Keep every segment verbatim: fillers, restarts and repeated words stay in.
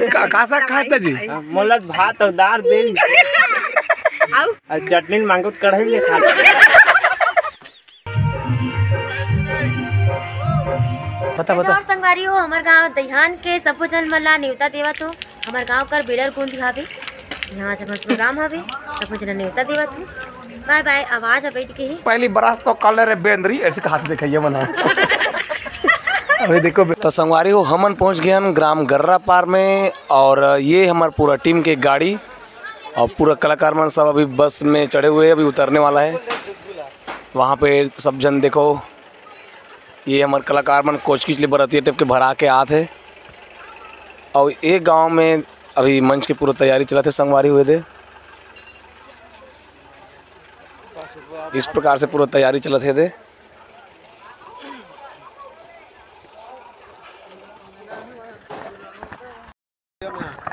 का, का साग खात जी? मोला भात अउ दार दे। अउ? अउ चटनी मांगो त कढ़ाई ले खा। बता, बता। और संगवारी हो, हमर गांव दइहान के सबो झन मन ला नेवता देवत हो। हमर गांव कर बेलर गुंदी हावे, यहाँ आज हमर प्रोग्राम हावे, सबो झन ला नेवता देवत हो। बाय बाय, आवाज अब बैठ के ही। पहली बरस तो कल रे बेंदरी, ऐसे कहा थे, देखा ये मना। अभी देखो बे- तो संगवारी हो, हमन पहुंच गए हन ग्राम गर्रा पार में, और ये हमर पूरा टीम के गाड़ी और पूरा कलाकार मन सब अभी बस में चढ़े हुए हैं, अभी उतरने वाला है। वहाँ पे सब जन देखो, ये हमर कलाकार मन कोचकिच ले बरतिया टाइप के भरा के आत हे। और एक गांव में अभी मंच के पूरा तैयारी चलत हे, संगवारी हो दे, इस प्रकार से पूरा तैयारी चलत हे दे।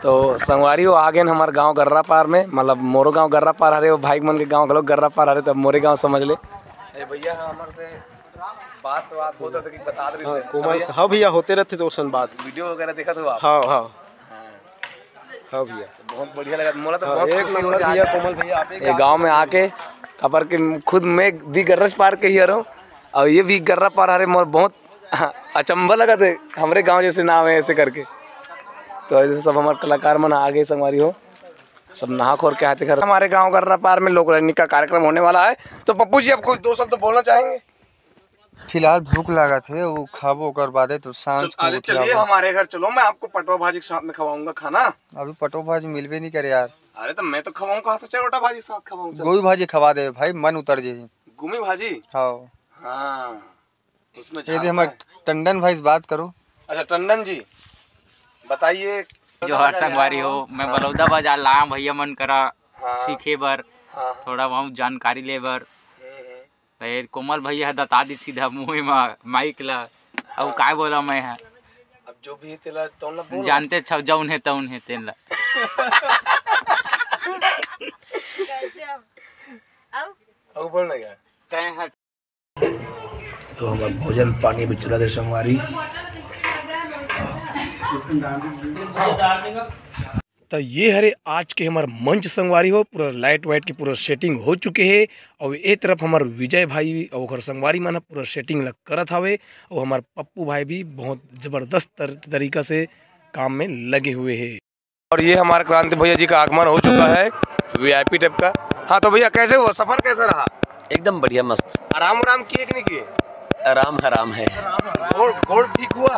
तो संगवारी हो, आ गेन हमर गांव गर्रा पार में, मतलब मोरो गांव गर्रा पार हरे, वो भाई मन के गांव घलो गर्रा पार हरे, तब मोरे गांव समझ ले। ए भैया, हाँ, हमर से बात, बात होत रथे कि बता दे हाँ, से। कोमल से, हाँ भैया, होते रथे तो ओसन बात। वीडियो वगैरह देखत हो आप? हाँ, हाँ। हाँ भैया। बहुत बढ़िया लगा, मोला तो हाँ, बहुत एक खुशी हो नंबर रहा भैया, है। कोमल भैया, आप एक ये गांव में आके, काबर के खुद मैं भी गर्रस पार के ही हरौं, और ये भी गर्रा पार हरे, मोर बहुत अचंभा लगत हे, हमरे गांव जैसे नाम है ऐसे करके। तो ऐसे सब हमर कलाकार मन आगे संगवारी हो, सब नहा खोर के आते घर। हमारे गांव गर्रा पार में लोक रंगनी का कार्यक्रम होने वाला है, तो पप्पू जी, आप कुछ दो शब्द बोलना चाहेंगे? फिलहाल भूख लागत हे, वो खाबो, ओकर बादे तो सांझ चल, को अरे उठियाबो। चलिए हमारे घर चलो, मैं आपको पटवा भाजी के साथ में खवाऊंगा खाना। अभी पटवा भाजी मिलबे नहीं करे यार। अरे तो मैं तो खवाऊंगा, तो चरोटा भाजी के साथ खवाऊंगा, चल। गोभी भाजी खवा दे भाई, मन उतर जाही। गोभी भाजी? हाँ। हाँ, उसमें ये झाग दे हमारे है। टंडन भाई से बात करो। अच्छा टंडन जी, बताइए। जोहार संगवारी हो, मैं हाँ। बलौदा बाजार लाया भैया मन करा हाँ। सीखे बर, हाँ। थोड़ा बहुत जानकारी ले बर। हम्म, हम्म। त ये कोमल भैया ह दता दी सीधा मुंह म माइक ला। अब हाँ। काय बोला मैं ह? अब जो भी हे तेला तौन ला बोल। जानते छव जौन हे तौन हे तेन ला। गजब। अब? अब बोल ना यार। तय ह तो हमर भोजन पानी भी चलत हे संगवारी। त ये हरे आज के हमर मंच संगवारी हो, पूरा लाइट वाइट के पूरा सेटिंग हो चुके हे। अउ ए तरफ हमर विजय भाई अउ ओकर संगवारी मन ह पूरा सेटिंग ल करत हवे, अउ हमर पप्पू भाई भी बहुत जबरदस्त तर-, तरीका से काम में लगे हुए हे। और ये हमारे क्रांति भैया जी का आगमन हो चुका है, वीआईपी टाइप का। हाँ, तो भैया, कैसे हुआ सफर, कैसा रहा? एकदम बढ़िया, मस्त। आराम, आराम किए कि नहीं किए? आराम हराम है। गोड़, गोड़ ठीक हुआ?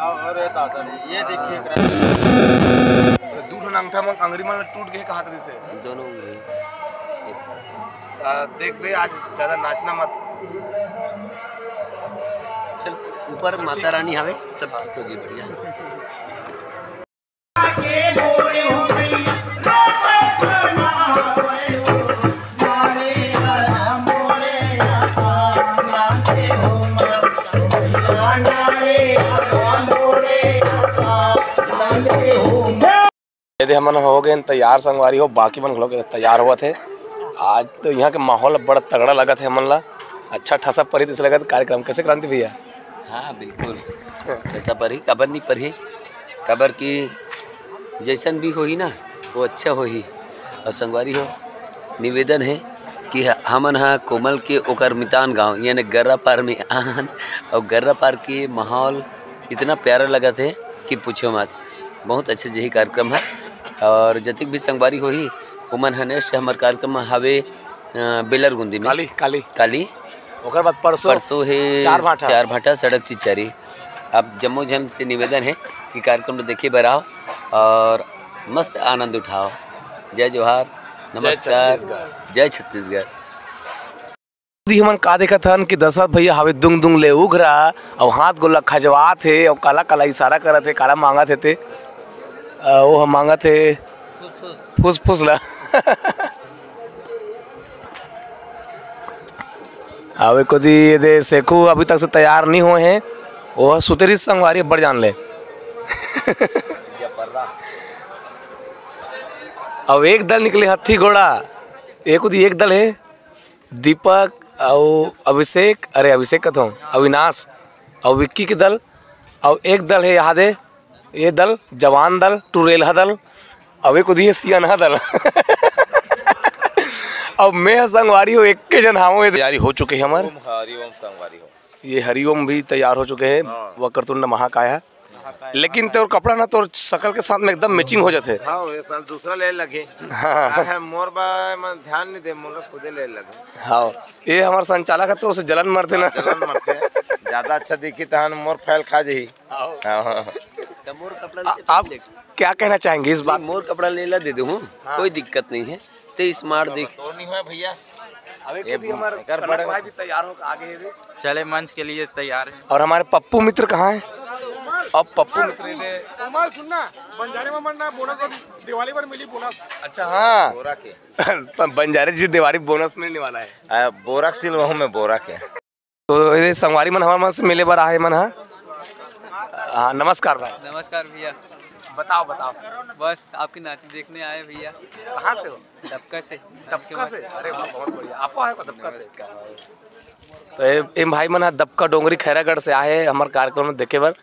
अरे दादा रे, ये देखिए। दू ठन अंगठा में अंगरी मन टूट गए, कहा तरी से? दोनों उंगली। आ, देख बे, आज ज्यादा नाचना मत। चल, ऊपर माता रानी हवे, सब ठीक हो जी, बढ़िया। ये दे हमन हो गए तैयार संगवारी हो, बाकी मन घलो तैयार होवत हे। आज तो यहाँ के माहौल बड़ा तगड़ा लगत हे हमन ला, अच्छा ठसा परी जैसे लगत कार्यक्रम। कैसे क्रांति भैया? हाँ, बिल्कुल। ठसा परही, काबर नहीं परही? काबर कि जैसन भी होही ना, वो अच्छा होही। और संगवारी हो, निवेदन है कि ह-, हमन ह कोमल के ओकर मितान गांव, यानी गर्रा पार में आन, और गर्रा पार के माहौल इतना प्यारा लगत है कि पूछो मत। बहुत अच्छा जही कार्यक्रम है, और जतिक भी संगवारी होही, ओमन ह नेक्स्ट हमर कार्यक्रम हवे, अ, बेलर गुंदी में। काली, काली। काली। ओकर बाद परसों परसों हे चार भाटा। चार भाटा सड़क चिच्चरी। आप जम्मो झन से निवेदन है कि कार्यक्रम ल देखे बर आओ और मस्त आनंद उठाओ। जय जोहार, जय नमस्कार, छत्तीसगढ़। जय छत्तीसगढ़। दी हमन का देखत हन कि दशरथ भैया हावे दुंग दुंग ले उघरा, अउ हाथ गोला खजवात हे, अउ काला काला इशारा करत हे, काला मांगत हे ते, अ, वो ह मांगत हे फुसफुस ला। अब एको दी ये दे सेकू अभी तक से तैयार नहीं होए हैं, वो सुतेरी संगवारी बड़ जान ले। अब एक दल निकले हत्थी घोड़ा, एको दी एक दल है दीपक अउ अभिषेक, अरे अभिषेक कथों, अविनाश अउ विक्की के दल, अउ एक दल है यहाँ दे ये दल, जवान दल, टुरेलहा दल, अउ एक उदी हे सियनहा दल। अब मैं ह संगवारी हो, एक के जन हावों, ये तैयारी हो चुके हे हमर। ओम हरि ओम संगवारी हो। ये हरिओम भी तैयार हो चुके हे, हाँ। वक्रतुंड महाकाय हे। महाकाय। लेकिन तोर कपड़ा ना तोर शकल के साथ में एकदम मैचिंग हो जाथे। हाँ, ये साल दूसरा ले लगे। हाँ। हाँ, मोर बा, मैं ध्यान नहीं दे, मोला खुदे ले लगे। हाँ, ये हमर संचालक हे, तोर से जलन मरथे ना। हाँ, जलन मरथे। ज्यादा अच्छा दिखी तहन मोर फाइल खा जाही। हाँ। हाँ, हाँ। तो मोर कपड़ा आ-, आप क्या कहना चाहेंगे इस बात? मोर कपड़ा ले ला दे दे हूँ, हाँ। कोई दिक्कत नहीं है। ते स्मार्ट दिख। तोर नहीं हुआ भैया। अबे ये खुद ही हमारे एकर कनक बड़े भाई भी तैयार होकर आगे है रे। चले मंच के लिए तैयार है। और हमारे पप्पू मित्र कहाँ हैं? अब पप्पू मित्र इधर। कमाल सुनना, बंजारे में मरना बोनस, दिवाली पर मिली बोनस। अच्छा, हाँ। बोरा के। बंजारे जी दिवाली बोनस मिलने वाला है। आ, बोरा के सिल वहूँ में बोरा के। तो ये संगवारी मन हमर मन से मिले बर आए मन ह। हाँ, नमस्कार भाई। नमस्कार भैया। बताओ, बताओ। बस आपकी नाटी देखने आए भैया। कहाँ से हो? दबका से। दबका से? अरे वाह, बहुत बढ़िया। आपो आए हो दबका से? नमस्कार। तो ये, ये भाई मन ह दबका डोंगरी खैरागढ़ से आए हे हमर कार्यक्रम में देखे बर।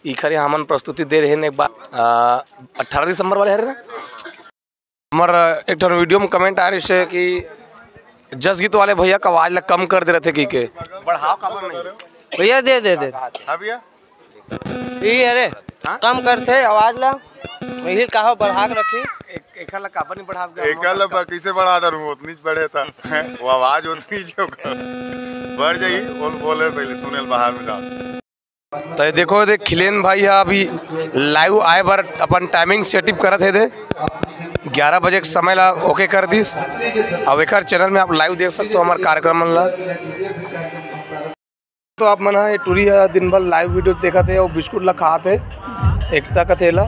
इखर यहाँ हमन प्रस्तुति दे रहे हैं एक बार, आ, अठारह दिसंबर वाले हरे ना? हमर एक ठन वीडियो में कमेंट आ रहिस हे कि जस गीत वाले भैया का आवाज ला कम कर दे रहिथे कहिके। बढ़ाव काबर नहीं? भैया दे, दे, दे। हाँ भैया। ई अरे, हाँ? कम करथे आवाज ला, यही कहो बढ़ा के रखी। एक, एकर ला काबर नहीं बढ़ास गा? एकर ला ब-, कइसे बढ़ा डरूँ? ओतनीच बढ़े था। वो आवाज ओतनीच होगा। बढ़ जाही, बोल, बोले पहले, सुने ल बाहर में जाओ। तो ये देखो, ये देख, खिलेन भाई ह अभी लाइव आए बर अपन टाइमिंग सेटिंग करत हे दे। ग्यारह बजे के समय ला ओके कर दिस। अब एकर चैनल में आप लाइव देख सकते हो हमारे कार्यक्रम मन ला। तो आप मन ह ये टूरी ह दिन भर लाइव वीडियो देखत हे अउ बिस्कुट ला खात हे, एकता कथे ला।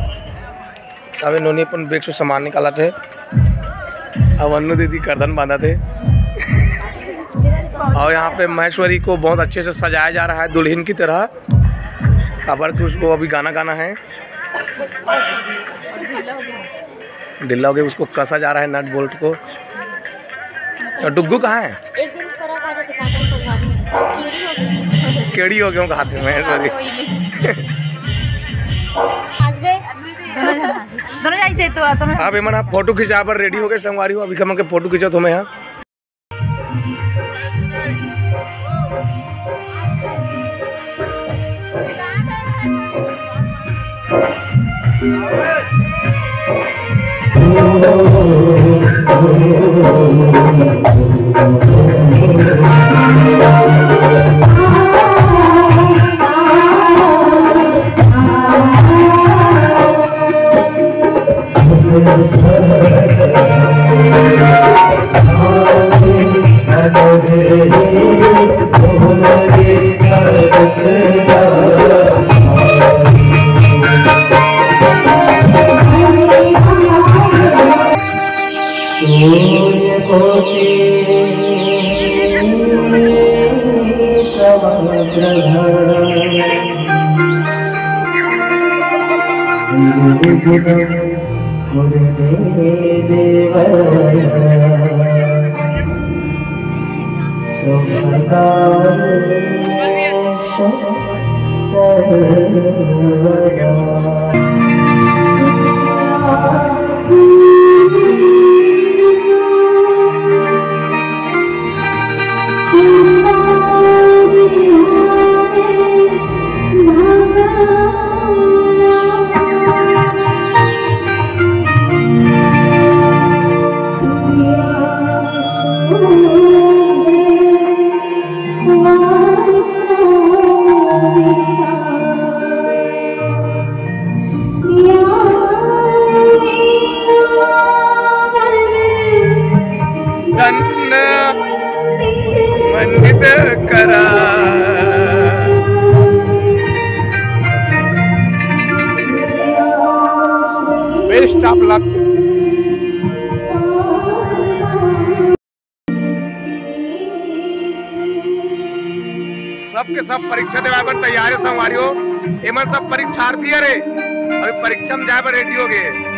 अबे नोनी अपन बैग से सामान निकालत हे। अब अन्नू दीदी करधन बांधत हे। और यहाँ पे महेश्वरी को बहुत अच्छे से सजाया जा रहा है दुल्हन की तरह। काबर कि उसको अभी गाना गाना है। ढीला हो गया, उसको कसा जा रहा है नट बोल्ट को। तो डुग्गू कहाँ है? एक दिन फरक आ जाते, का करे, संगवारी? केड़ी हो गई? केड़ी हो गया उनका हाथ में, हाँ, sorry। वही। आज वे दोनों जन, दोनों जन से तो, तो मैं आप एमन आप फोटो खिंचा पर रेडी हो गए संगवारी हो, अभी हमन के फोटो खींचत हमें यहाँ। धन्य मंडित करा। Best of luck। सबके सब परीक्षा देवाए बर तैयार हे संगवारी हो। एमन सब परीक्षार्थी हरे, अभी परीक्षा में जाए बर रेडी हो गए।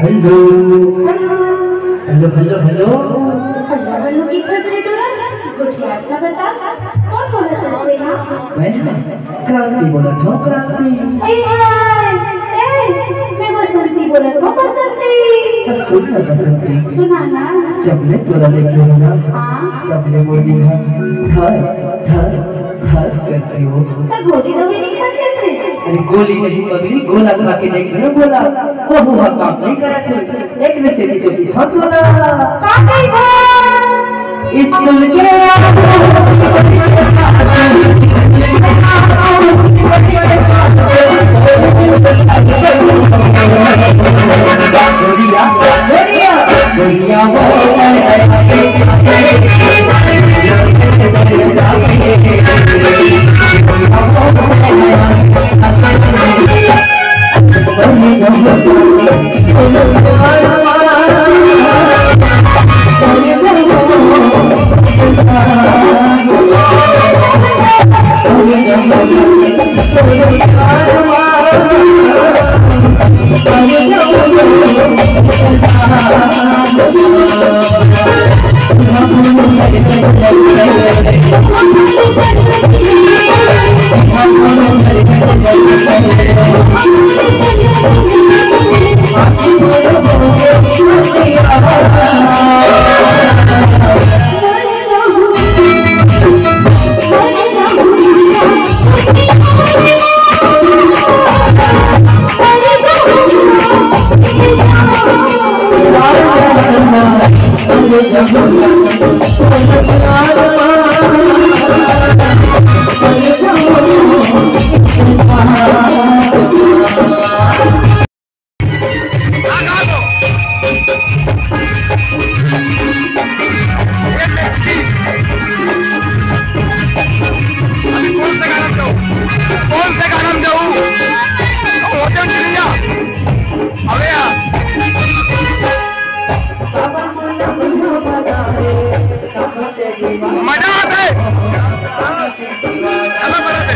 Hello. Hello, hello, hello. Hello, hello, की कस रे टोरा? गोठियास ना बतास? कोन बोलत हस रे, हाँ? मैं क्रांति बोलत हँव, क्रांति। ए, ए, मैं बसंती बोलत हँव, बसंती। त सुन ना बसंती। सुना ना। जब ले तोला देखे हँव ना, हाँ। तब ले मोर दिल ह धर, धर, धर करथे वो। त गोली दवाई नइ खाथस रे? अरे गोली नहीं पगली, गोला खा के देख ना गोला, वहू ह काम नइ करत हे। एक ने सेती तो दिखा तो ना। का कही बा? स्कूल के गोरिया, गोरिया, गोरिया हो। अभी कौन सा गाना में जाऊँ? कौन सा गाना में जाऊँ? होते हैं चिड़िया। अबे यार। मजा आथे। चला बड़ा पे।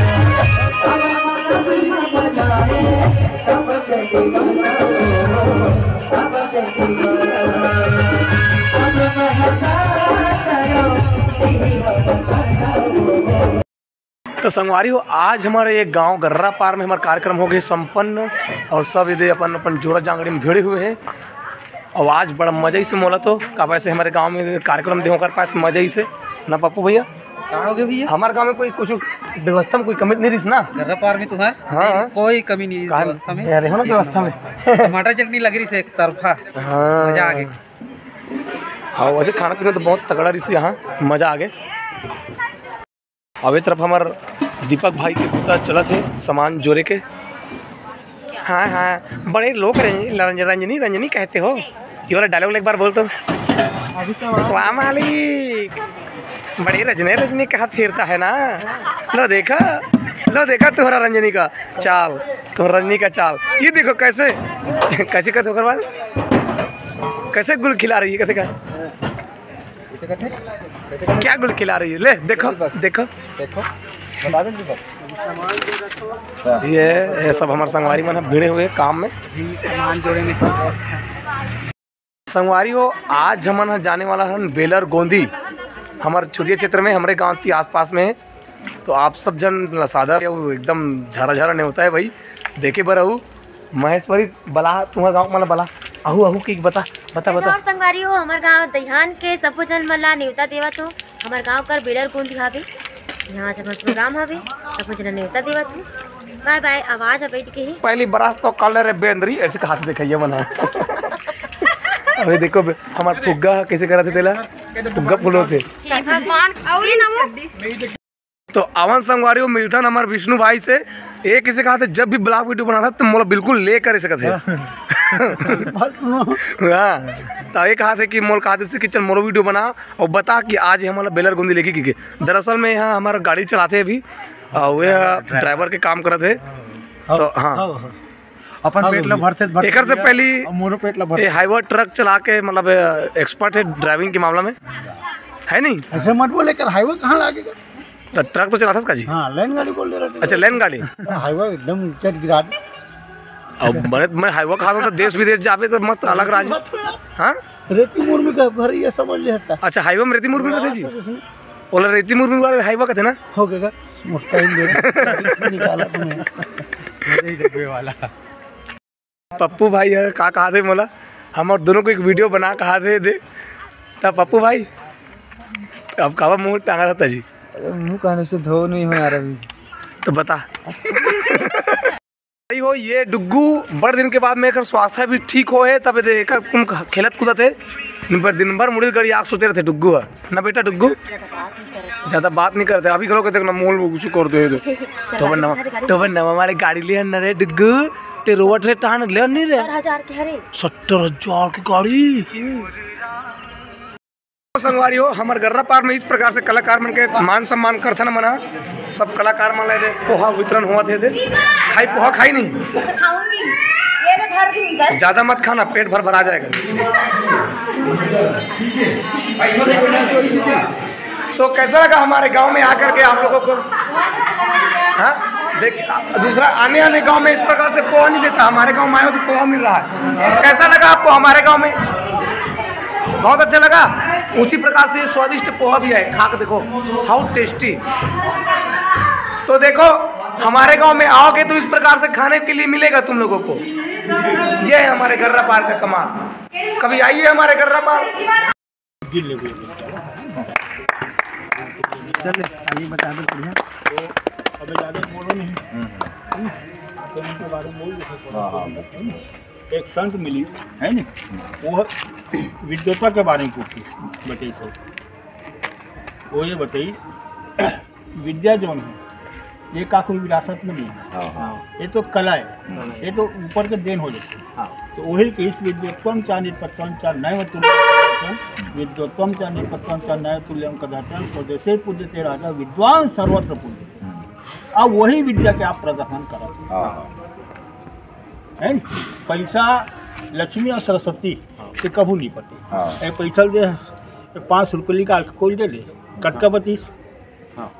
तो संगवारी हो, आज हमर एक गांव गर्रा पार में हमर कार्यक्रम हो गए संपन्न, और सब एदे अपन अपन जोरा जांगड़ी में भिड़े हुए हैं। और आज बड़ा मजा से मोला तो काबर से हमर गांव में कार्यक्रम दे ओकर पास मजा से ना पप्पू भैया। का हो गया भैया? हमारे गांव में कोई कुछ व्यवस्था में कोई कमी नहीं रहिस ना। गर्रा पार में तुम्हार हाँ। कोई कमी नहीं रहिस काहे? व्यवस्था में। अरे हो ना व्यवस्था में। टमाटर चटनी लग रहिस एक तरफा। हाँ। मजा आ गई। हाँ, वैसे खाना पीना तो बहुत तगड़ा रहिस यहाँ, मजा आ गए। अब ए तरफ हमार दीपक भाई के पूरा चलत हे सामान जोरे के। हाँ, हाँ, बड़े लोग रहे, रंज-, रंजनी, रंजनी कहते हो। ये वाला डायलॉग एक बार बोल तो। वाह मालिक, बड़े रजने रजनी का हाथ फेरता है ना। लो देखा, लो देखा तुम्हारा रंजनी का चाल, तुम्हारा रजनी का चाल। ये देखो कैसे, कैसे करते ओकर बाद, कैसे गुल खिला रही है, कैसे का? क्या गुल खिला रही है? ले देखो, देखो। देखो, बता दे दीपक। ये, ये सब हमारे संगवारी मन ह भिड़े हुए काम में। अभी सामान जोड़े में सब व्यस्त है। संगवारी हो, आज हमन ह जाने वाला हन बेलर गोंदी, हमारे छुरिया क्षेत्र में, हमारे गांव के आसपास में है। तो आप सब जन ला सादर, वो एकदम झरा झरा नेवता है भाई, देखे बर अहू महेश्वरी बला, तुम्हारे गांव वाला बला, अहू अहू की बता, बता, बता। और संगवारी हो, हमारे गांव दहियान के सबो जन मन ला नेवता देवत हो। हमारे गांव कर बेलर गोंदी हावे, यहाँ जब प्रोग्राम हावे, सबो जन ला नेवता देवत हो। बाय बाय, आवाज अब बैठ के ही। पहली बरस तो कर ले रे बेंदरी, ऐसे कहा थे देखा ये मना। अबे देखो बे, हमार फुग्गा कैसे करत हे तेला, फुग्गा फुलोत हे। हे भगवान, अउरी ना हो। तो आवन संगवारी हो, मिलथन हमार विष्णु भाई से। ये किसे कहा थे, जब भी ब्लॉग वीडियो बनाता तो मोला बिल्कुल ले करे सकत है। हाँ, तो ये कहा थे कि मोल कहा थे कि चल मोरो वीडियो बना और बता कि आज ये हमारा बेलर गोंदी लेके की के। दरअसल में यहाँ हमारा गाड़ी चलाते अभी, और वे ड्राइवर के काम करत है। तो हाँ। हाँ, हाँ। अपन हाँ, पेट ला भरथे, भरथे एकर से पहली और मोरो पेट ला भरथे। ये हाईवे ट्रक चला के, मतलब, एक्सपर्ट है ड्राइविंग के मामला में, है नहीं? ऐसे मत बोले कर, हाईवे कहाँ लागेगा? तो ट्रक तो चलाता का जी? हाँ, लाइन गाड़ी बोल दे रहे थे। अच्छा, लाइन गाड़ी। हाईवे एकदम इज्जत गिरा दे। अब मैं, मैं हाईवे खाता हूँ तो देश विदेश जाबे तो मस्त अलग राज। मत हो यार। हाँ? रेती मुर्मी का घर ये समझ ले हस्ता। अच्छा, हाईवे में रेती मुर्मी रहते जी? तो जिसमें ओला रेती मुर्मी वाले हाईवा कथे ना? हो गया, मोटा ही ले निकाला तूने। यही डब्बे वाला। पप्पू भाई है, का कहा थे मोला, हम और दोनों को एक वीडियो बना कहा थे दे। तब पप्पू भाई, अब कावा मुंह टांगा था जी? अरे मुंह कहने से धो नहीं हो यार अभी। तो बता। भाई हो, ये डुग्गू बड़ दिन के बाद में एकर स्वास्थ्य भी ठीक हो है, तब दे एकर कुम खेलत कूदत है। दिन भर, दिन भर मुड़ी गड़ी आग सोते रहते डुग्गू है ना बेटा डुग्गू। ज्यादा बात नहीं करते, अभी करो के देखना मोल कुछ कर दे दे। तो बन नवा, तो बन नवा हमारे गाड़ी ले न रे डुग्गू, ते रोवत रे टान ले नहीं रे। सत्तर हजार के हरे। सत्तर हजार की गाड़ी। संगवारी हो, हमर गर्रा पार में इस प्रकार से कलाकार मन के मान सम्मान करथन मना। सब कलाकार मन ला दे पोहा वितरण हुआ थे दे। खाई पोहा खाई नहीं? खाऊंगी। ये तो धर दूं इधर। ज्यादा मत खाना, पेट भर भरा जाएगा। तो कैसा लगा हमारे गांव में आकर के आप लोगों को? हाँ, देख, दूसरा आने आने गांव में इस प्रकार से पोहा नहीं देता, हमारे गांव में आए हो तो पोहा मिल रहा है। कैसा लगा आपको हमारे गांव में? बहुत अच्छा लगा। उसी प्रकार से स्वादिष्ट पोहा भी है, खा के देखो, हाउ टेस्टी। तो देखो, हमारे गांव में आओगे तो इस प्रकार से खाने के लिए मिलेगा तुम लोगों को। ये है हमारे गर्रा पार का कमाल। कभी आइए हमारे गर्रा पार। चले, आइए बता दो, बढ़िया। तो अबे ज्यादा बोलो नहीं। तो उनके बारे में बोल दो। हाँ, हाँ, बिल्कुल। एक संत मिली, है नी? वो विद्वता के बारे में पूछी, बताई तो। वो ये बताई, विद्या जौन है, ये का कोई विरासत में नहीं है। हाँ, हाँ। ये तो कला है, हम्म। ये तो ऊपर के देन हो जाते हैं। हाँ। तो वही कि इस विद्वत्वम च नृपत्वम च नैव तुल्यम कदाचन, विद्वत्वम च नृपत्वम च नैव तुल्यम कदाचन, स्वदेशे पूज्यते राजा विद्वान सर्वत्र पूज्यते। हम्म। अब वही विद्या के आप प्रदर्शन करत हैं। हाँ। है नी? पैसा लक्ष्मी और सरस्वती से कभू नहीं पटे। हाँ। ए, पैसा दे, ए, पाँच सौ रुपये निकाल के कोई दे दे, कटका बतीस। हाँ।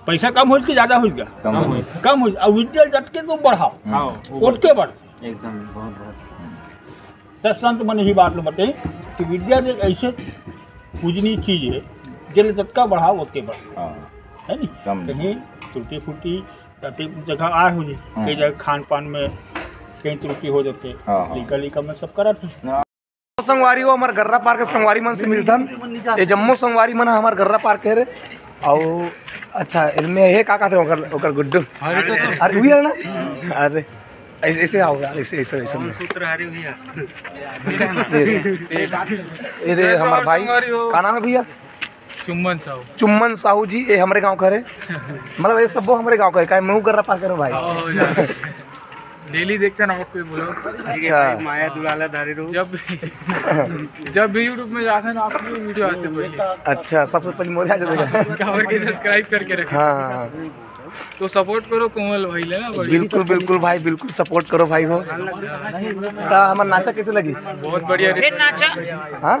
पैसा कम होइस कि ज्यादा होइस गा? कम होइस। कम होइस। अब विद्या जतके तो बढ़ाओ। हाँ, वो ओतके बढ़। एकदम, बहुत, बहुत। त संत मन ही बात लो बताई कि विद्या एक ऐसे पूजनीय चीज है, जेले जतका बढ़ाओ, ओतके बढ़। हाँ। है नी? कम नहीं। कहीं त्रुटि फुटी, कहीं जगह आए हो जी, हाँ। कई जगह खान पान में कहीं त्रुटि हो जाते, हाँ, हाँ। लइका, लइका में सब करत है। हाँ। संगवारी हो, हमर गर्रा पार के संगवारी मन से मिलथन। ये जम्मो संगवारी मन हमर गर्रा पार के रे। अउ अच्छा, इनमें हे का कहथे ओकर, ओकर गुड्डू? अरे तो, तो अरे, उही हे ना? अरे, ऐसे, ऐसे आओ यार, ऐसे, ऐसे, ऐसे। कौन सूत्रधारी भैया? ये दे, ये दे हमर भाई। संगवारी हो। का नाम हे भैया? चुम्मन साहू। चुम्मन साहू जी, ये हमरे गांव के हरे। मतलब, ये सबो हमरे गांव के हरे। काहे, महू गर्रा पार के हरों भाई। हाँ, हो जाए। डेली देखते ना आप पे बोलो। अच्छा। माया दुलाला धारी रहू। जब, जब भी YouTube में जाते हैं ना, आपकी वीडियो आते हैं पहले। अच्छा, सबसे पहले मोरे आ जाते हैं। कवर के सब्सक्राइब करके रखें। हाँ। तो सपोर्ट करो कोमल भाई ले ना, बड़ी। बिल्कुल, बिल्कुल भाई, बिल्कुल सपोर्ट करो भाई हो। तो हमर नाचा कैसे लगी? बहुत बढ़िया। फिर नाचा। हाँ?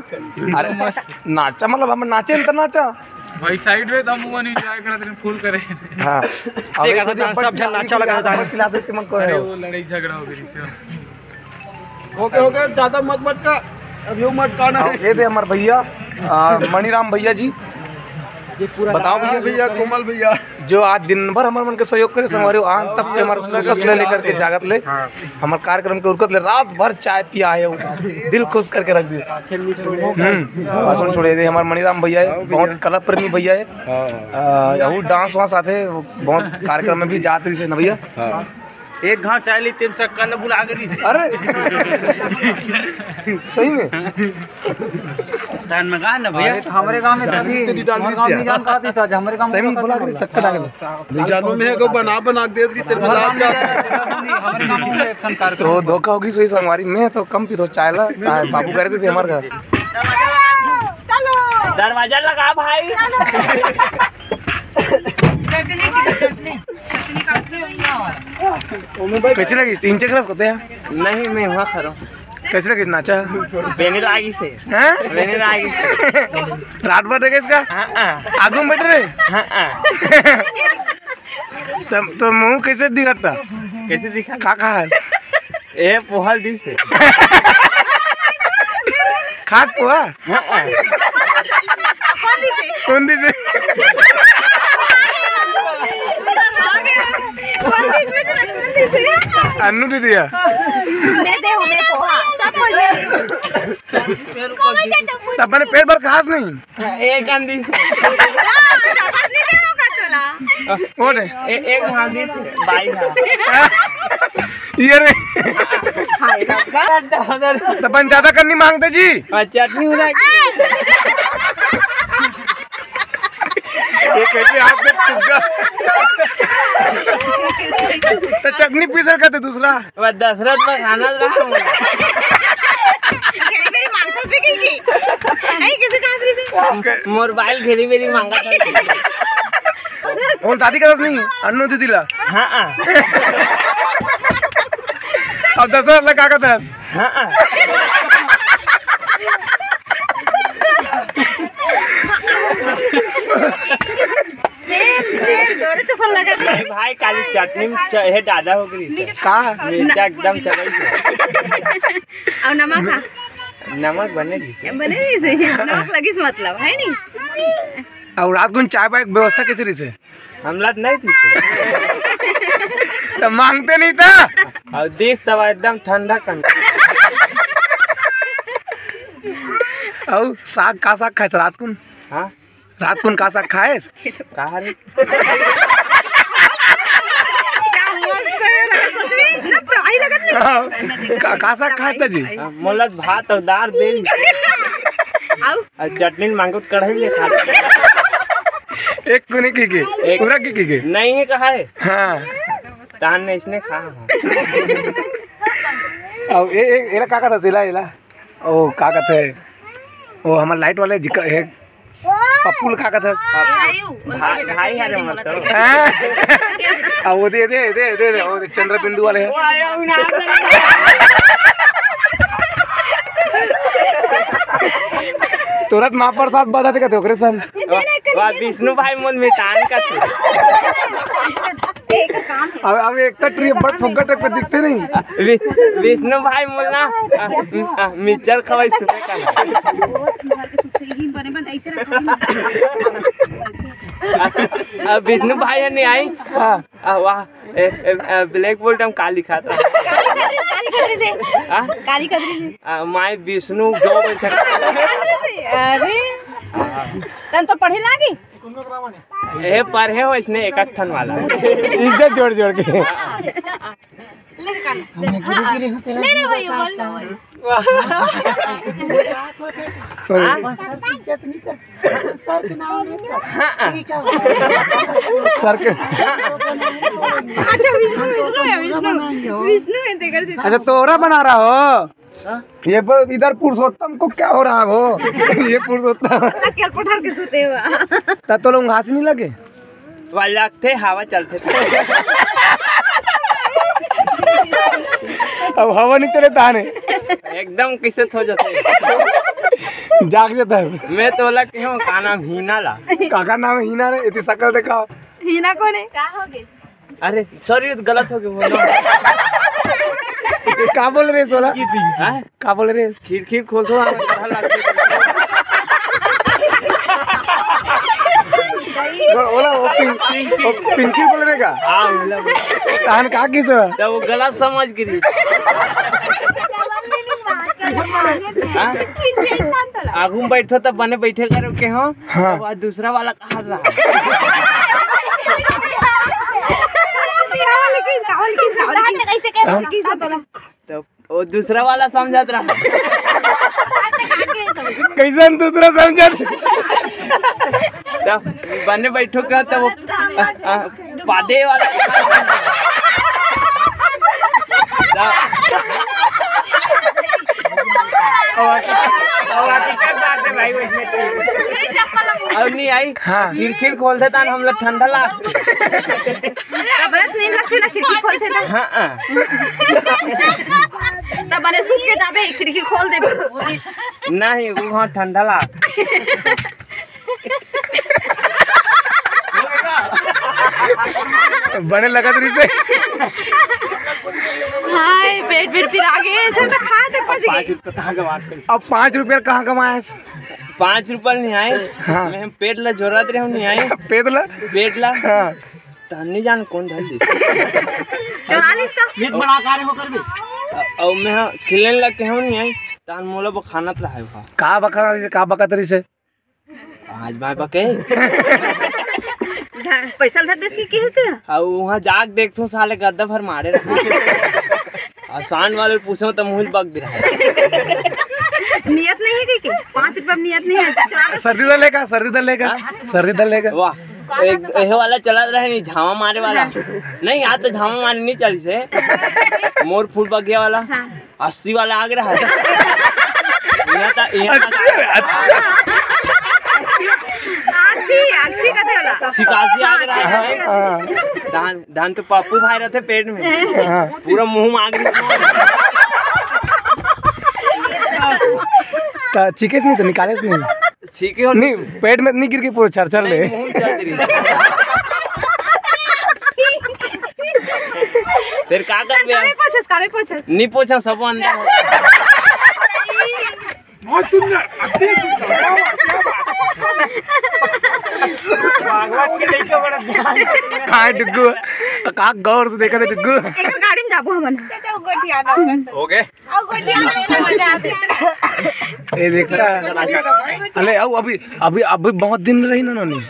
अरे मस्त। नाचा मतलब हम नाचे न तो नाचा। भाई साइड में तो हम मन एंजॉय करत रहे, फुल करे। हाँ। अबे देखा था, खुद सब झन नाचा लगा था। चिल्लाते थे मन को अरे है। वो लड़ाई झगड़ा हो गई इससे। ओके, ओके, ज्यादा मत मटका, अभी वो मटकाना हाँ, है। ये दे हमर भैया, आ, मणिराम भैया जी। ये पूरा बताओ भैया। भैया, कोमल भैया। जो आज दिन भर हमर मन के सहयोग करे, संगवारी हो, आन तब के हमर सुतत ले लेकर के जागत ले, हाँ। हमर कार्यक्रम के उरकत ले रात भर चाय पिया है, वो दिल खुश करके रख दिस। हम्म, भाषण छोड़े दे, हमर मणिराम भैया है, बहुत कला प्रेमी भैया है। हाँ, हाँ। आ, यहू डांस वांस आथे, वो बहुत कार्यक्रम में भी जात रहिस हे ना भैया। हाँ। एक घाव चाय ली, तीन सौ कन बुला के रहिस हे। अरे, सही में? तहन में कहा ना भैया? अरे, तो हमरे गांव में तो अभी, तेरी डांडी हमरे गांव से। नहीं जान कहा थी सर, हमरे गांव सही में में बुला के रहिस, चक्कर डाले में। नहीं जानू में है, को बना, बना के दे दी, तेरे में लाग जा। हमरे गांव में एक ठन कार्यक्रम तो धोखा होगी, सोई संगवारी में तो कम पी तो चाय ला, आ, बाबू करे थे हमारे घर। दरवाजा लगा भाई। कैसे लगिस? इंचे क्रस होते हैं। नहीं, मैं वहाँ खड़ा हूँ। कैसे लगिस नाचा? बेने लागी से। हैं? बेने लागी से। रात भर देखे इसका? हाँ, हाँ। आगू में बैठ रहे? हाँ, हाँ। तब तो मुंह कैसे दिखता? कैसे दिखा? का कहा है? ए, पोहा दिस हे। खात पोहा? हाँ, हाँ। कौन दिस हे? कौन दिस हे? कौन दिस हे? अन्नू दीदी हे। मैं दे हूँ, मैं पोहा। सब कोई दे। तो अपने पेट भर खास नहीं? एक आंधी से। हाँ, शाबाश, नहीं दे होगा तोला। वो दे। ए-, एक आंधी से, बाई हाँ। ये रे। हाय, रब्बा। तो अपन ज्यादा करनी मांगते जी। हाँ, चटनी उड़ा के। ये कैसे हाथ में फुग्गा? तो चटनी पीसर करते दूसरा। वो दशरथ में खाना रहा हूँ। घेरी मेरी मांगत भी गई की। नहीं, किसी का आखिरी से। मोर बाइल घेरी मेरी मांगा था। और दादी का रस नहीं, अन्नू दीदी ला। हाँ, हाँ। अब दशरथ ला का का दस? हाँ, हाँ। सेम, सेम, दोनों चश्मा लगा दे। अरे भाई, काली चटनी में च-, हे दादा हो गई से। का? मिर्चा एकदम चढ़ाई से। और नमक हा? नमक बने रही से। बने रही से। नमक लगिस मतलब, है नी? और रात को चाय पाए के व्यवस्था कैसे रही से? हमला तो नहीं थी से। तो मांगते नहीं था। और देश तब एकदम ठंडा कर। और साग का साग खाए रात को? हाँ? रात कुन का साग खाएस? का रे? क्या मस्त है, लगा सच में, ना तो आई लगत नहीं। हाँ, का, का साग खाए त जी? हाँ, मोला भात और दाल दे। आऊ? और चटनी मांगो त कढ़ाई ले खा। एक कुने की के, एक पूरा की की के। नहीं है कहा है? हाँ। तान ने इसने खा। अब ए, ए, एला का कहता सिला एला? ओ, का कहते? ओ, हमर लाइट वाले जिका, हे, पप्पू ल का कथस? आयु, उनके भा-, बेटा भाई के हरे खेलते मत बोला तो। था। हैं? आ, वो दे, दे, दे, दे, दे, वो चंद्र बिंदु वाले हैं। वो आया हूँ ना। तुरंत महाप्रसाद बता दे कहते ओकरे सन। वाह, वाह, विष्णु भाई मन में तान का तू। अब, अब एक तो ट्री बड़ फुग्गा टाइप के दिखते नहीं। वि-, विष्णु भाई मोला, आ, आ, मिक्सचर खवाई सुबह का। घर के सुख से ही बने बन ऐसे रखा है। अब विष्णु भाई ह नहीं आई। हाँ। आ, वाह। ए, ए, ए, blackboard म का लिखात रहा? काली खतरी से। हाँ? काली खतरी से। आ, माय विष्णु जो बोल सकता। अरे, तन तो पढ़े लागी। ए, पढ़े हो इसने एक ठन वाला। इज्जत जोड़ जोड़ के। ले रे कान। हाँ, ले रे भाई, बोल ना भाई। सर की इज्जत नहीं कर सकते। सर के नाम नहीं कर सकते। ठीक है। सर के अच्छा, विष्णु, विष्णु है, विष्णु। विष्णु है, तेकर से। अच्छा, तोरा बना रहा हो? ये ब-, इधर पुरुषोत्तम को क्या हो रहा है वो? ये पुरुषोत्तम। केलपठार के सुते हुआ। तब तो लोग घास नहीं लगे? वाला थे, हवा चलते थे। अब हवा नहीं चले ताने। एकदम कैसे हो जाते। जाग जाता है। मैं तो ओला कहे हूँ, का नाम, हीना ला। काका नाम हीना रे, इतनी शकल देखा। हीना कौन है? का हो गए? अरे सॉरी, गलत हो गया, बोलो। का बोल रहे सोला? हाँ? का बोल रहे? खिड़की खोल दो, हमें डर लगता है। ओला, वो पिंक-, वो पिंकी बोल रहे का? हाँ, बोला, बोला। तहन का किस बा? तो वो गलत समझ गिरी। हाँ? आगू में बैठो तब बने बैठे करो के हो। हाँ। अब आज दूसरा वाला कहाँ रहा? लेकिन, लेकिन, लेकिन, कैसे कह रहा है? तो वो दूसरा वाला समझत रहा। कैसन दूसरा समझत? तब बने बैठो का, तब वो, आ, आ, पादे वाला। तब और, और हकीकत बात है भाई, वो इसमें तो। और नहीं आई? हाँ। खिड़की खोल देता ना, हम लोग ठंडा ला। तब बरत नहीं लगते ना, खिड़की खोल देता। हाँ, हाँ। तब बने सूत के जाबे, खिड़की खोल दे। नहीं, वो वहाँ ठंडा ला। बने लगत रही से। हाय, पेट, पेट पिरा गे, सब तो खा दे, पच गए। अब पाँच रुपया कहाँ कमाए? पाँच रुपया नहीं आए। हाँ। मैं हम पेट ला जोरत रहे, नहीं आए। पेट ला? पेट ला। हाँ। तहन नहीं जान कौन धर दे। चोरा ले इसका। मीत बड़ा कार्य होकर भी। और मैं हाँ, खिलेन लग के हूँ नहीं आई। तहन मोला वो खाना तो रहा है। का बकत रही से, का बकत रही से? आज बाय बके। पैसा धर देस की, की होते? और वहाँ जाके देखथो, साले गद्दा भर मारे रहे। आसान वाले पूछो तो मुँह बग भी रहा है। नियत नहीं है कि, कि? पाँच रुपया में नियत नहीं है। चोरा ले। सर्दी दल लेगा, सर्दी दल लेगा, हाँ? सर्दी दल लेगा। वाह, एक, यह वाला चला रहे नहीं, झावा मारे वाला। हाँ। नहीं, यहाँ तो झावा मारे नहीं चली से। मोर फूल बगिया वाला। हाँ। अस्सी वाला आग रहा है। यहाँ ता-, यहाँ ता-, अच्छी, अच्छी। अच्छी, अच्छी कथे वाला। छिकासी आग रहा है। हाँ, हाँ। धान, धान तो पप्पू भाई रहते पेट में। हाँ। पूरा मुँह में आग निकला। तो छिकेस नहीं तो निकालेस नहीं। छीके हो नहीं, पेट में नहीं गिर के पूरा छर छर ले। नहीं, मुँह में चल रही। फिर का करबे? कामे पूछस, कामे पूछस। नहीं पूछा, सब अंदर हो। बहुत सुंदर, अति सुंदर। क्या बात, क्या बात। भागवत के लेके बड़ा ध्यान। हाँ, डुग्गू, का गौर से देखा था, डुग्गू। एक गाड़ी में जाबो हमन। चाचा, वो गोठिया ना हो गए। ये देखा। अरे, अब अभी, अभी, अभी बहुत दिन रही ना, नोनी।